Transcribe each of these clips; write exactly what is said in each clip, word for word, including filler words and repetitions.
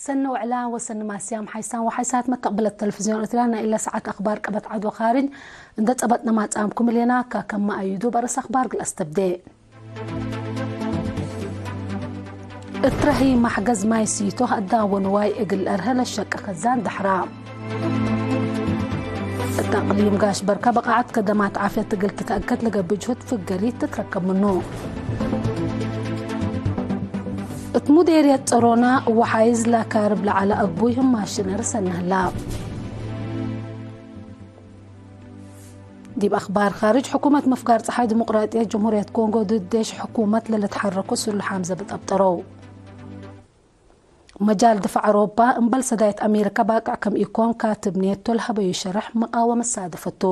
ሰኒ ወዕላ ወሰኒ ማስያም ሓይሳን ወሓይሳት መተቅብለት ተለፍዝዮን ኤርትርያ ናይ እለ ሰዓት አክባር ቀበት ዐድ ወካርጅ እንዴ ጸበጥነ ማጽአምኩም እሌና። ከከመ አዩዱ በርስ አክባር እግል አስተብዴ። እትረሂ መሕገዝ ማይ ሲቶ አዳን ወንዋይ እግል ለአርሀ ለሸቀ ከዛን ደሐራ። እት አቅሊም ጋሽ በርከ በቃዐት ከደማት ዓፍየት እግል ትትአከድ ለገብእ ጅሁድ ፍገሪት ትትረከብ ምኑ። እት ሙዴርየት ጸሮና ወሓይዝ ለካርብ ለዐለ አግቡይ ህማሽነር ሰኒ ህላ። ዲብ አክባር ካርጅ፣ ሕኩመት ምፍጋር ጸሓይ ዲሞቅራጥየት ጀምሁርየት ኮንጎ ድድ ዴሽ ሕኩመት ለልትሐረኩ እሱል ለሐምዘ ብጠብጠረው። መጃል ድፋዕ አውሮፓ እምበል ሰዳይት አሜሪካ ባቅዕ ከም ኢኮን ካትብ ኔቶ ለሀበዩ ሸርሕ መቃወመት ሳደፈቱ።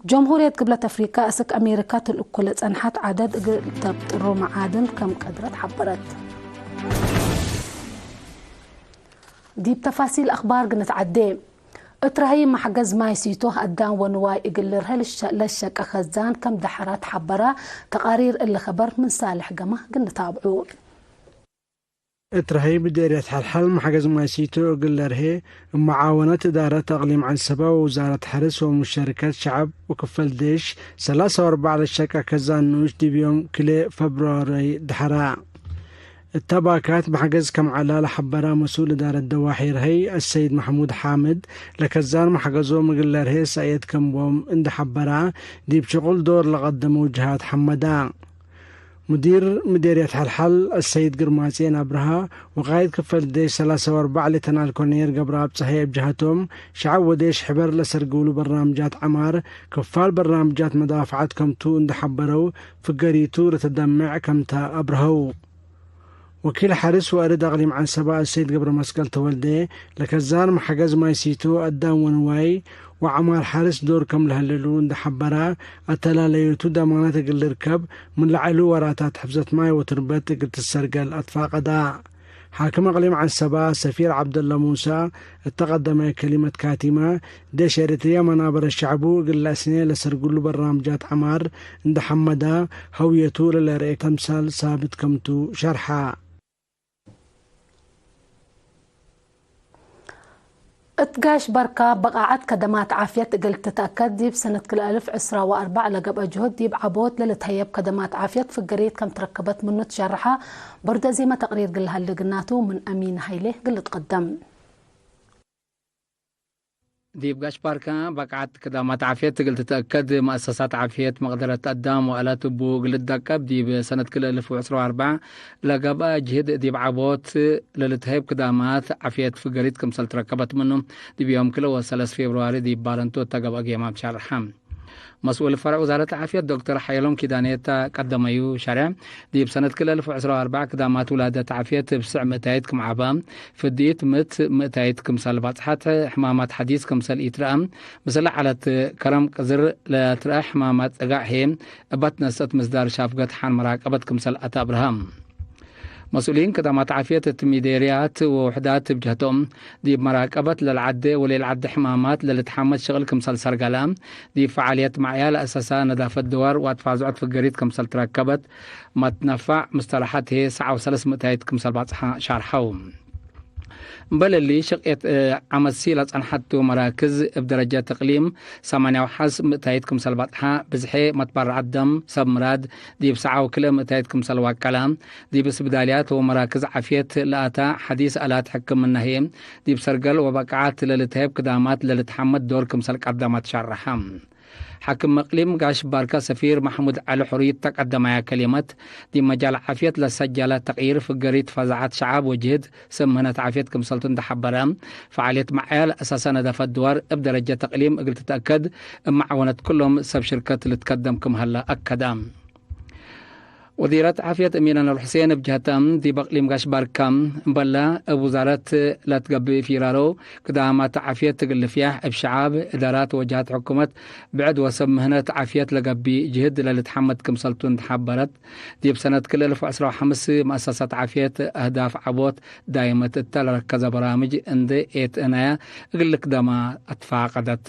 ጀምሁርየት ግብለት አፍሪቃ አስክ አሜሪካ ትልእኮ ለጸንሐት ዐደድ እግል ተብጥሮ መዓድን ከም ቀድረት ሐበረት። ዲብ ተፋሲል አክባር ግንትዐዴ። እት ረሀይ መሕገዝ ማይ ሲቶ አዳን ወንዋይ እግል ልርሀ ለሸ-፣ ለሸቀ ከዛን ከም ደሐራ ተሐበራ። ተቃሪር እሊ ከበር ምን ሳልሕ ገማ ግንታብዑ። እት ረሀይ ምዴርየት ሐልሐል መሕገዝ ማይ ሲቶ እግል ለርሄ፣ እብ መዓወነት እዳረት አቅሊም ዐንሰበ ወውዛረት ሐርስ ወሙሸርከት ሸዐብ ወክፈል ዴሽ ሰላሳ ወአርበዕ ለሸቀ ከዛን ንኡሽ ዲብ ዮም ክልኤ ፈብሩዋሪ ደሐራ። እተ ባካት መሕገዝ ከም ዐላ ለሐበራ መስኡል እዳረት ደዋሒ ረሀይ አሰይድ መሕሙድ ሓምድ፣ ለከዛን መሕገዞም እግል ለርሄ ሰእየት ከም ቦም እንዴ ሐበራ፣ ዲብ ሽቁል ዶር ለቀደመው ጀሃት ሐመዳ። ሙዲር ምዴርየት ሐልሐል አሰይድ ግርማጼን አብርሃ ወቃይድ ክፈል ዴሽ ሰላሳ ወአርበዕ ሌተናል ኮሎኔል ገብረአብ ጸሃየ እብ ጀሀቶም፣ ሸዐብ ወዴሽ ሕበር ለሰርግብሉ በርናምጃት ዐማር፣ ክፋል በርናምጃት መዳፈዐት ከምቱ እንዴ ሐበረው፣ ፍገሪቱ ለተደምዕ ከምተ አብርሀው። ወኪል ሐርስ ወአርድ አቅሊም ዐንሰበ አሰይድ ገብረመስቀል ተወልደ፣ ለከዛን መሕገዝ ማይ ሲቶ አዳም ወንዋይ ወዐማር ሐርስ ዶር ከም ለሀለሉ እንዴ ሐበራ፣ አተላለዮቱ ደማነት እግል ልርከብ ምን ለዐሉ ወራታት ሕፍዘት ማይ ወትርበት እግል ትሰርገል አትፋቀዳ። ሓክም አቅሊም ዐንሰበ ሰፊር ዐብደለ ሙሳ እተ ቀደመ ከሊመት ካቲመ፣ ዴሽ ኤረትርየ መናበረ ሸዕቡ እግል ለአስኔ ለሰርግሉ በርናምጃት ዐማር እንዴ ሐመዳ፣ ሀውየቱ ለለርኤ ተምሳል ሳብት ከምቱ ሸርሐ። እት ጋሽ በርካ በቃዐት ከደማት ዓፍየት እግል ትትአከድ፣ ዲብ ሰነት ክልኤ አልፍ ዕስራ ወአርበዕ ለገብአ ጅሁድ፣ ዲብ ዐቦት ለልትሀየብ ከደማት ዓፍየት ፍገሪት ከም ትረከበት ምኑ ትሸርሐ። በርዶ ዜመ ተቅሪር እግል ለሀሌ ግናቱ ምን አሚን ሀይሌ እግል ልትቀደም። ዲብ ጋሽ ባርካ በቃዐት ክዳማት ዓፍየት እግል ትትአከድ፣ መአሰሳት ዓፍየት መቅደረት አዳም ወአላት እቡ እግል ልትደቀብ፣ ዲብ ሰነት ክልኤ አልፍ ወዕስራ ወአርበዕ ለገብአ ጅህድ ዲብ ዐቦት ለልትሀይብ ክዳማት ዓፍየት ፍገሪት ክምሰል ትረከበት ምኑ፣ ዲብ ዮም ክልኤ ወሰለስ ፌብርዋሪ ዲብ ባረንቱ እተ ገብአ ጌማም ሸርሐ። መስኡል ፈርዕ ውዛረት ዓፍየት ዶክተር ሓየሎም ኪዳኔ እተ ቀደመዩ ሸርሕ፣ ዲብ ሰነት ክልኤ አልፍ ወዕስራ ወአርበዕ ክዳማት ውላደት ዓፍየት እብ ስዕ ምእታይት ክም ዐበ፣ ፍድኢት ምእት ምእታይት ክምሰል ባጽሐት፣ ሕማማት ሐዲስ ክምሰል ኢትረአ፣ ምስለ ዐለት ከረም ቅዝር ለትረአ ሕማማት ጸጋዕ ህዬ፣ እበ ትነሰአት ምስዳር ሻፍገት ሐን መራቀበት ክምሰል አተአብርሀ። መስኡሊን ክዳማት ዓፍየት እት ሚዴርያት ወውሕዳት እብ ጀህቶም፣ ዲብ መራቀበት ለልዓዴ ወለኢልዓዴ ሕማማት ለልትሓመት ሽቅል ክምሰል ሰርገለ፣ ዲብ ፈዓልየት መዕያ ለአሰሳ ነዳፈት ድዋር ወአትፋዝዖት ፍገሪት ክምሰል ትረከበት፣ መትነፋዕ ሙስተላሓት ህዬ ሰዓ ወሰለስ ምእታይት ክምሰል ባጽሓ ሻርሐው። እምበል እሊ፣ ሽቅየት፣ እ፣ ዐመሲ ለጸንሐቱ መራክዝ እብ ደረጀት እቅሊም ሰማንያ ወሐስ ምእታይት ክምሰል ባጽሓ፣ ብዝሐ መትበረዐት ደም ሰብ ምራድ ዲብ ሰዓ ወክልኤ ምእታይት ክምሰል ዋቀለ፣ ዲብ እስብዳልያት ወመራክዝ ዓፍየት ለአታ ሐዲስ አላት ሕክምና ህዬ፣ ዲብ ሰርገል ወበቃዐት ለልትሀየብ ክዳማት ለልትሐመድ ዶር ክምሰል ቀደመት ሸርሐ። ሓክም እቅሊም ጋሽ ባርካ ሰፊር መሕሙድ ዐሊ ሑርይት እተ ቀደመያ ከሊመት፣ ዲብ መጃል ዓፍየት ለሰጀለ ተቅይር ፍገሪት ፈዛዐት ሸዓብ ወጅህድ ስም ምህነት ዓፍየት ክምሰልቱ እንዴ ሐበረ፣ ፈዓልየት መዕያ ለአሳሰ ነዳፈት ድዋር እብ ደረጀት እቅሊም እግል ትትአከድ፣ እብ መዓወነት ኩሎም ሰብ ሽርከት ልትከደም ክም ሀለ አከደ። ወዚረት ዓፍየት እሚነ ኑር ሕሴን እብ ጀህተ፣ ዲብ እቅሊም ጋሽ ባርካ እምበለ እብ ውዛረት ለትገብእ ፊራሮ፣ ክዳማት ዓፍየት እግል ልፍያሕ እብ ሸዓብ፣ እዳራት ወጀሃት ሕኩመት ብዕድ ወሰብ ምህነት ዓፍየት ለገብእ ጅህድ ለልትሐመድ ክምሰልቱ እንዴ ሐበረት፣ ዲብ ሰነት ክልኤ አልፍ ወዕስራ ወሐምስ መአሰሳት ዓፍየት አህዳፍ ዐቦት ዳይመት እተ ለረከዘ በራምጅ እንዴ ኤትአነየ እግል ልክደማ አትፋቀደት።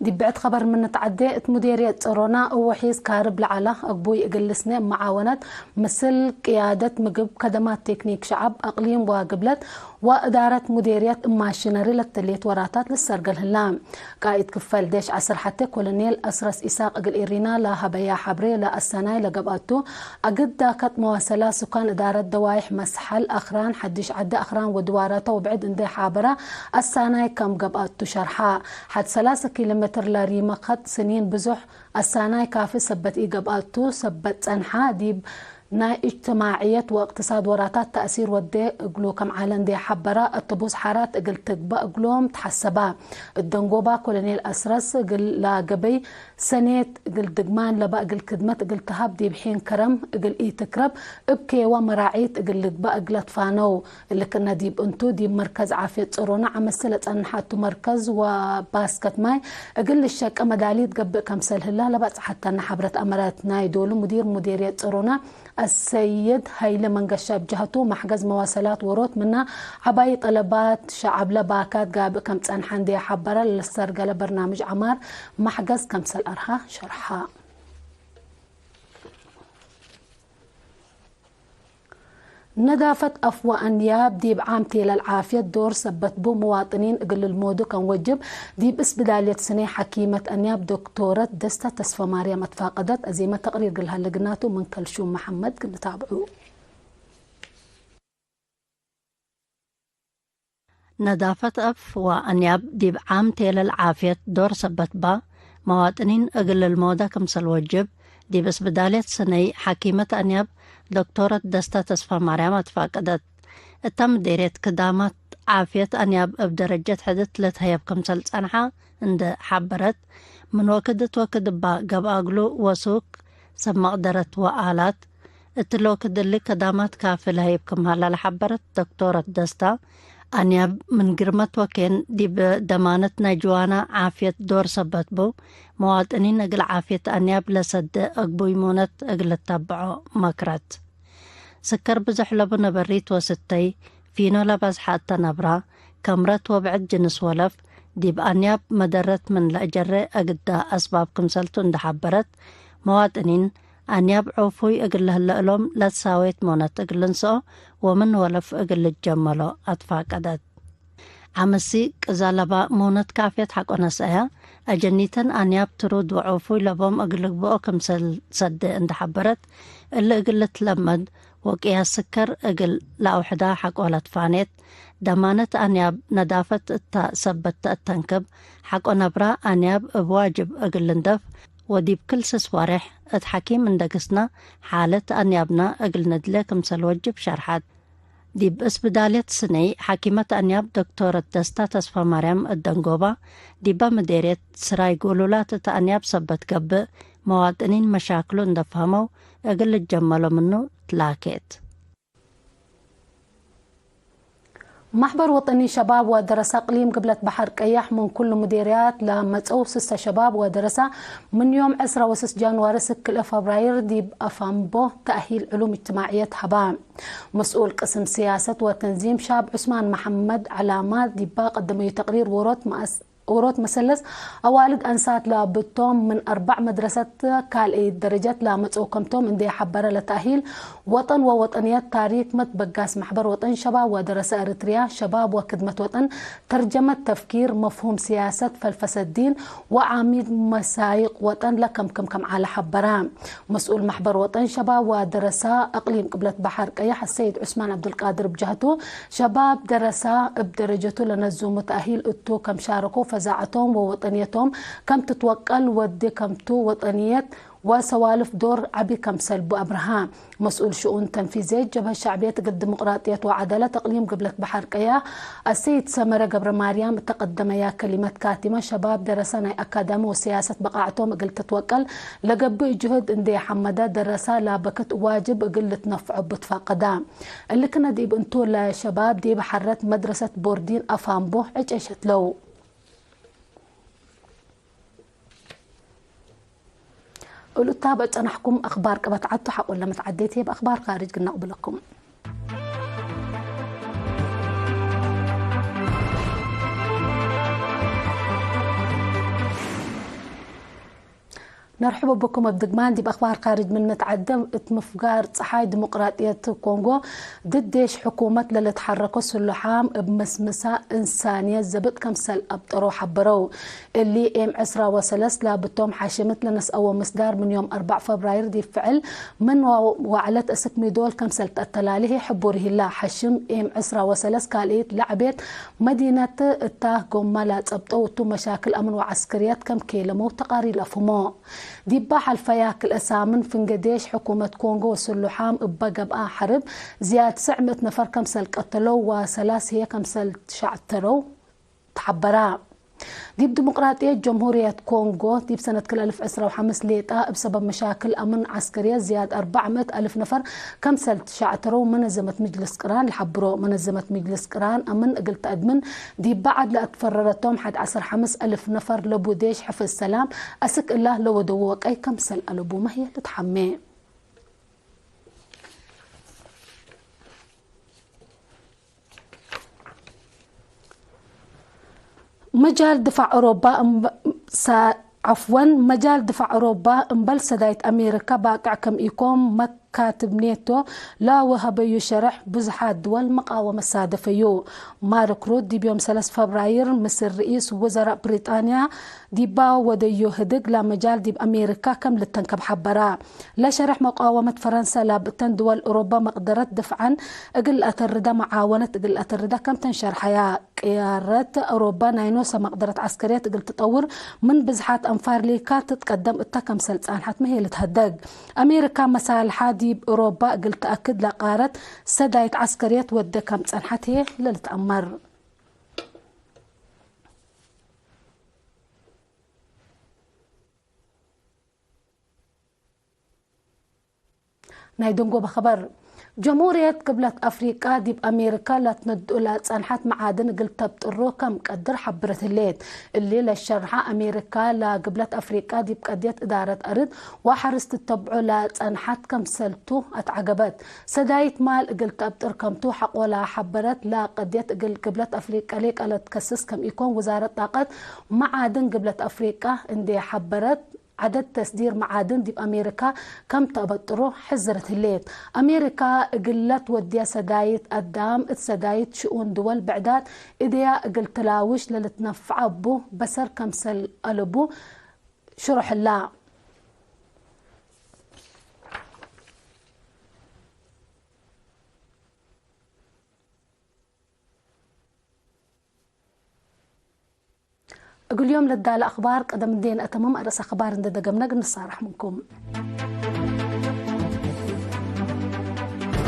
ዲብ ብዕድ ኸበር ምን ንትዐዴ፣ እት ሙዴርየት ጸሮና እብ ወሒዝ ካርብ ለዐለ አግቡይ እግል ልስኔ መዓወነት ምስል ቅያደት ምግብ፣ ከደማት ቴክኒክ ሸዐብ፣ አቅሊም ወግብለት ወእዳረት ሙዴርየት እብ ማሽነሪ ለተሌት ወራታት ልሰርገል ህላ። ቃኢድ ክፈል ዴሽ ዐስር ሐቴ ኮሎኔል አስረስ ኢሳቅ እግል ኤሪና ለሀበያ ሐብሬ፣ ለአሰናይ ለገብአቱ አግድ ዳከት መዋሰላት ሱካን እዳረት ደዋይሕ መስሐል አክራን ሐዲሽ ዐዲ አክራን ወድዋራተ ወብዕድ እንዴ ሐበረ አሳናይ ከም ገብአቱ ሸርሐ። ሐድ ሰላሰ ኪሎ ሜትር ለሪመ ከጥ ስኒን ብዙሕ አሳናይ ካፊ ሰበት ኢገብአቱ ሰበት ጸንሐ። ዲብ ናይ እጅትማዕየት ወእቅትሳድ ወራታት ተእሲር ወዴ እግሉ ከም ዐለ እንዴ ሐበረ፣ አቶቡስ ሐራት እግል ትግበእ እግሎም ተሐሰበ። እት ደንጎባ ኮሎኔል አስረስ እግል ለገበይ ሰኔት እግል ድግማን ለበ እግል ክድመት እግል ተሀብ ዲብ ሒን ከረም እግል ኢትክረብ እብ ኬወ መራዒት እግል ልግበእ እግለ ትፋነው። እሊ ክእነ ዲብ እንቱ፣ ዲብ መርከዝ ዓፍየት ጸሮና ዐመሲ ለጸንሐ እቱ መርከዝ ወባስከት ማይ እግል ልሸቄ መዳሊት ገብእ ከምሰል ህላ ለበጽሐተነ ሐብረት አመረት። ናይ ዶሉ ሙዲር ሙዴርየት ጸሮና አሰይድ ሀይለ መንገሻ እብ ጀህቱ፣ መሕገዝ መዋሰላት ዎሮት ምና ዐባይ ጠለባት ሸዐብለ ባካት ጋብእ ከም ጸንሐ እንዴ ሐበረ፣ ለሰርገለ በርናምጅ ዐማር መሕገዝ ከምሰል አርሃ ሸርሐ። ነዳፈት አፍ ወአንያብ ዲብ ዓም ቴለል ዓፍየት ዶር ሰበት ቡ፣ መዋጥኒን እግል ልልሞዱ ከም ወጅብ ዲብ እስብዳልየት ስኔ ሐኪመት አንያብ ዶክቶረት ደስታ ተስፈማርያም አትፋቀደት። አዜመ ተቅሪር እግል ሀለ ግናቱ ምን ከልሹም መሐመድ እግል ንታብዑ። ነዳፈት አፍ ወአንያብ ዲብ ዓም ቴለል ዓፍየት ዶር ሰበት ባ፣ መዋጥኒን እግል ልልሞደ ክምሰል ወጅብ፣ ዲብ እስብዳልየት ስነይ ሐኪመት አንያብ ዶክቶረት ደስታ ተስፋማርያም አትፋቀደት። እተ ምዴርየት ክዳማት ዓፍየት አንያብ እብ ደረጀት ሕድት ልትሀየብ ክምሰል ጸንሐ እንዴ ሐበረት፣ ምን ወክድ እት ወክድ እባ ገብአ እግሉ ወሱክ ሰብ መቅደረት ወአላት፣ እት ሎክድ እሊ ከዳማት ካፊ ለሀይብ ክም ሀላ ለሐበረት ዶክቶረት ደስታ፣ አንያብ ምን ግርመት ወኬን ዲብ ደማነት ናይ ጅዋና ዓፍየት ዶር ሰበት ቡ፣ መዋጥኒን እግል ዓፍየት አንያብ ለሰዴ አግቡይ ሙነት እግል ልተብዖ መክረት። ስከር ብዞሕ ለቡ ነበሪት ወስተይ፣ ፊኖ ለበዝሐ እተ ነብራ፣ ከምረት ወብዕድ ጅንስ ወለፍ፣ ዲብ አንያብ መደረት ምን ለአጀሬ አግዳ አስባብ ክምሰልቱ እንዴ ሐበረት፣ መዋጥኒን አንያብ ዑፉይ እግል ለህለ እሎም ለትሳዌት ሞነት እግል ልንስኦ ወምን ወለፍ እግል ልጀመሎ አትፋቀደት። ዐመሲ ቅዛ ለባ ሞነት ካፍየት ሐቆ ነስአያ፣ አጀኒተን አንያብ ትሩድ ወዑፉይ ለቦም እግል ልግብኦ ክምሰል ሰዴ እንዴ ሐበረት፣ እሊ እግል ልትለመድ ወቅያስ ስከር እግል ለአውሕዳ ሐቆ ለትፋኔት፣ ደማነት አንያብ ነዳፈት እታ ሰበት ተአተንክብ፣ ሐቆ ነብራ አንያብ እብ ዋጅብ እግል ልንደፍ ወዲብ ክል ስስ ወሬሕ እት ሐኪም እንዴ ግስና፣ ሓለት አንያብና እግል ንድሌ ክምሰል ወጅብ ሸርሐት። ዲብ እስብዳልየት ስነይ ሐኪመት አንያብ ዶክቶረት ደስታ ተስፋማርያም እት ደንጎባ፣ ዲበ ምዴርየት ስራይ ጉሉላት እት አንያብ ሰበት ገብእ፣ መዋጥኒን መሻክሉ እንዴ ፈሀመው እግል ልጀመሎ ምኑ ትላኬት። ማሕበር ወጠኒ ሸባብ ወደረሰ እቅሊም ግብለት በሐር ቀያሕ ምን ኩሉ ሙዴርያት ለመጸው ስሰ ሸባብ ወደረሰ ምን ዮም ዕስራ ወስስ ጃንዋሪ እስክ ክልኤ ፈብራይር ዲብ አፋምቦ ተእሂል ዕሉም እጅትማዕየት ሀባ። መስኡል ቅስም ስያሰት ወተንዚም ሻብ ዑስማን መሐመድ ዐላማ ዲባ ቀደመዩ ተቅሪር ዎሮት መአስ-፣ ዎሮት መሰለስ አዋልድ አንሳት ለአብቶም ምን አርበዕ መድረሰት ካልአይት ደረጀት ለአመጽኦ ከምቶም እንዴ ሐበረ ለተእሂል ወጠን ወወጠንየት ታሪክ መትበጋስ መሕበር ወጠን ሸባብ ወደረሰ ኤረትርያ ሸባብ ወክድመት ወጠን ተርጀመት ተፍኪር መፍሁም ስያሰት ፈልፈሰት ዲን ወዓሚድ መሳይቅ ወጠን ለከምክም ከም ዐለ ሐበረ። መስኡል መሕበር ወጠን ሸባብ ወደረሰ እቅሊም ቅብለት በሐር ቀየሕ አሰይድ ዑስማን ዐብዱልቃድር ብጀህቱ፣ ሸባብ ደረሰ እብ ደረጀቱ ለነዙሙ ተእሂል እቱ ከም ሻረኮ ፈዛዐቶም ወወጠንየቶም ከም ትትወቀል ወዲ ከምቱ ወጠንየት ወሰዋልፍ ዶር ዐቢ ከምሰል ቡ አብርሃ። መስኡል ሽኡን ተንፊዝየት ጀብሀት ሸዕብየት እግል ዲሞቅራጥየት ወዐደለት እቅሊም ግብለት በሐር ቀያሕ አሰይድ ሰመረ ገብረማርያም እተ ቀደመያ ከሊመት ካቲመ፣ ሸባብ ደረሰ ናይ አካዳሚ ወስያሰት በቃዕቶም እግል ትትወቀል ለገብእ ጅሁድ እንዴ ሐመደ፣ ደረሰ ላበክት ዋጅብ እግል ልትነፍዖ ብትፋቀዳ። እሊ ክነ ዲብ እንቱ ለሸባብ ዲብ ሐረት መድረሰት ቦርዲን አፋምቦ ዕጨሸት ለው። እሉ እታበ ጸናሕኩም አክባር ቅበት ዐቱ ሐቆለ መትዓዴት ህዬ በአክባር ካርጅ ግናቅ ብለኩም። ነርሕቡ ብኩም እብ ድግማን ዲብ አክባር ካርጅ ምን ንትዐደም። እት ምፍጋር ጸሓይ ዲሞቅራጥየት ኮንጎ ድድ ዴሽ ሕኩመት ለልትሐረኮ ስሉሓም እብ መስምሳ እንሳንየት ዘብጥ ከምሰል አብጠሮ ሐበረው። እሊ ኤም ዕስራ ወሰለስ ላብቶም ሓሽምት ለነስአወ ምስዳር ምን ዮም አርበዕ ፈብራይር ዲብ ፍዕል ምን ወ-፣ ወዕለት እስክ ሚዶል ከምሰል ተተላልሄ ሕቡር ይህላ። ሓሽም ኤም ዕስራ ወሰለስ ካልእየት ለዐቤት መዲነት እታ ጎማ ላጸብጠው እቱ መሻክል አምን ወዐስክርየት ከም ኬለመው ተቃሪር ለአፍህሞ። ዲባ ሐልፈያ ክልኤ ሳምን ፍንጌ ዴሽ ሕኩመት ኮንጎ ወስሉሓም እበ ገብአ ሐርብ ዝያድ ስዕ ምእት ነፈር ከምሰል ቀተለው ወሰላስ ህዬ ከምሰል ሸዕተረው ተሐበራ። ዲብ ዲሞቅራጥየት ጀምሁርየት ኮንጎ ዲብ ሰነት ክል አልፍ ዕስራ ወሐምስ ሌጣ እብ ሰበብ መሻክል አምን ዐስከርየት ዝያድ አርበዕ ምእት አልፍ ነፈር ከምሰል ትሸዕተረው መነዘመት ምጅልስ ቅራን ለሐብሮ። መነዘመት ምጅልስ ቅራን አምን እግል ተአድምን ዲብ በዐድ ለአትፈረረቶም ሐድ ዐስር ሐምስ አልፍ ነፈር ለቡ ዴሽ ሕፍዝ ሰላም አስክ እላ ለወደዉ ወቀይ ከምሰል አለቡመ ህዬ ልትሐሜ። መጃል ድፋዕ ኦሮባ እምበ-፣ ሳ-፣ ዐፍወን፣ መጃል ድፋዕ ኦሮባ እምበል ሰዳይት አሜሪካ ባቅዕ ከም ኢኮን መካትብ ኔቶ ለወሀበዩ ሸርሕ ብዙሓት ድወል መቃወመት ሳደፈዩ። ማርክ ሩት ዲብ ዮም ሰለስ ፈብራይር ምስል ርኢስ ውዘራእ ብሪጣንያ ዲባ ወደዮ ህድግ ለመጃል ዲብ አሜሪካ ከም ልተንከብ ሐበራ። ለሸርሕ መቃወመት ፈረንሰ ላብእተን ድወል ኦሮባ መቅደረት ድፍዐን እግል ለአተርዳ መዓወነት እግል ለአተርዳ ከም ተንሸርሐያ። ቅያረት ኦሮባ ናይ ኖሰ መቅደረት ዐስከርየት እግል ትጠውር ምን ብዝሓት አንፋር ሊካ ትትቀደም እተ ከምሰል ጻንሐት መ ህዬ ልትሀደግ። አሜሪካ መሳልሓ ዲብ ኦሮባ እግል ተአክድ ለቃረት ሰዳይት ዐስከርየት ወዴ ከም ጸንሐት ህዬ ለልትአመር። ናይ ደንጎበ ኸበር። ጀምሁርየት ግብለት አፍሪቃ ዲብ አሜሪካ ለትነድኡ ለጸንሐት መዓድን እግል ተብጥሮ ከም ቀድር ሐብረት ህሌት። እሊ ለሸርሐ አሜሪካ ለግብለት አፍሪቃ ዲብ ቀድየት እዳረት አርድ ወሐርስ ትተብዖ ለጸንሐት ከምሰልቱ አትዐገበት። ሰዳይት ማል እግል ተብጥር ከምቱ ሐቆ ለሐበረት ለቀድየት እግል ግብለት አፍሪቃ ሌቀ ለትከስስ ከም ኢኮን ውዛረት ጣቀት መዓድን ግብለት አፍሪቃ እንዴ ሐበረት ዐደድ ተስዲር መዓድን ዲብ አሜሪካ ከም ተአበጥሮ ሕዝረት ህሌት። አሜሪካ እግል ለትወድየ ሰዳይት አዳም እት ሰዳይት ሽኡን ድወል ብዕዳት እድያ እግል ትላውሽ ለልትነፈዕ እቡ በሰር ከምሰል አለቡ ሽሩሕ ህላ። እግል ዮም ለዳለ አክባር ቀደም እንዴ ነአተምም አርእስ አክባር እንዴ ደገምነ እግል ንሳረሕ ምንኩም።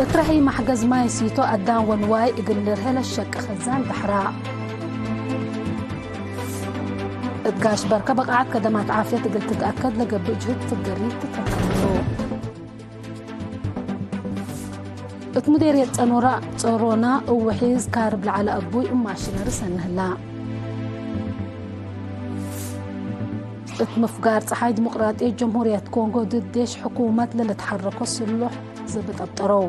እት ረሀይ መሕገዝ ማይ ሲቶ አዳም ወንዋይ እግል ልርሄ ለሸቂ ከዛን በሕራ። እት ጋሽ በርከ በቃዐት ከደማት ዓፍየት እግል ትትአከድ ለገብእ ጅህድ ፍገሪ ትተንከብሉ። እት ሙዴርየት ጸኖራ ጸሮና እብ ውሒዝ ካርብ ለዐለ አቡይ እብ ማሽነሪ ሰኒ ህላ። እት ምፍጋር ጸሓይ ዲሞቅራጥየት ጀምሁርየት ኮንጎ ድድ ዴሽ ሕኩመት ለልትሐረኮ ስሉሕ ዘብጥ አብጠረው።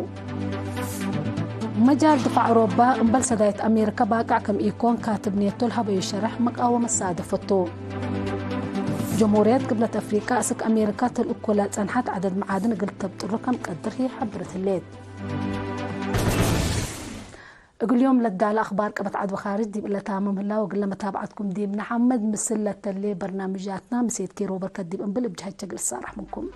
መጃል ድፋዕ ኦሮባ እምበል ሰዳይት አሜሪካ ባቅዕ ከም ኢኮን ካትብ ኔቶ ለሀበዩ ሸርሕ መቃወመት ሳደፈቱ። ጀምሁርየት ግብለት አፍሪቃ አስክ አሜሪካ ተልእኮ ለጸንሐት ዐደድ መዓድን እግል ተብጥሮ ከም ቀድር ህይ ሐብረት ህሌት። እግል ዮም ለዳለ አክባር ቀበት ዐድ ወካርጅ ዲብ እለ ታምም ህላ፣ ወእግል ለመታብዐትኩም ዲብ ነሐምድ። ምስል ለተሌ በርናምጃትና ምሴት ኬሮ በርከት ዲብ እንብል እብ ጀሀት ቸግል እሳረሕ ምንኩም።